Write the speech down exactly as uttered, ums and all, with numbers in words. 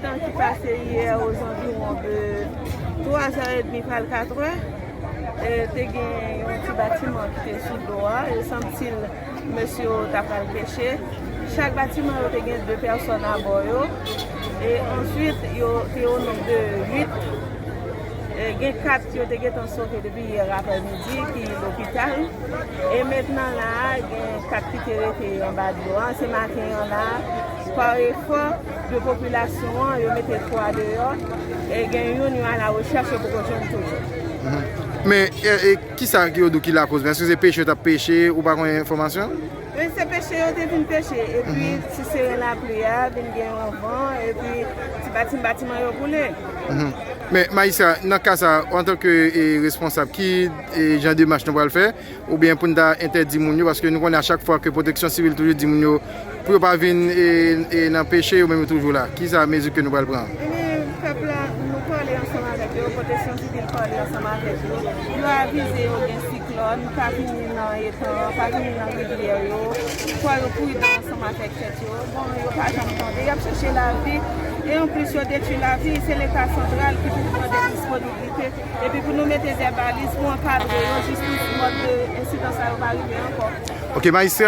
Tan ki pase yè, ozanviwon de twa zè edmi pral kat è, e, te gen yon ti batiman ki te sou dlo a, e sanbtil mesye yo ta pral peche. Chak batiman yo te gen de pèsòn abò yo, e answit yo te o nonb de uit. E, gen kat yo te gentan sove depi yè aprèmidi ki lopital. E mentnan la a, gen kat ki te rete anba dlo a. Se maten an la a, pa efò de popilasyon an, yo mete twa deyò. E gen youn, yo a la rechèch, yo poko jwenn toujou. Men, e, e, kisa ki yo di w ki lakoz? Men èske se peche yo t ap peche, ou pa konn enfòmasyon? Men se peche yo te vin peche, epi ti seren lapli a, vin gen yon van, epi ti batiman, batiman yo boule. Men majistra, nan ka sa, antanke, e, responsab, ki, e, jan demach nou pral fè? Oubyen pou n ta entèdi moun yo, paske nou konnen a chak fwa ke pwoteksyon sivil toujou di moun yo pou yo pa vin, e, e, nan peche, yo menm yo toujou la. Kisa mezi ke nou pral pran? Ebyen, pèp la, nou pale ansanm avèk yo, pwoteksyon sivil pale ansanm avèk yo. Yo avize yo gen siklòn, pa vini nan etan, pa vini nan rivyè yo. Fò yo pridan ansanm avèk tèt yo. Bon, yo pa janm tande, y ap chèche lavi. E anplis, yo detwi lavi, se Leta santral ki pou pran de disponiblite. Epi pou nou mete zèbalis pou ankadre yo, jis pou mòd de ensidan sa yo pa rive ankò. Ok, majistra.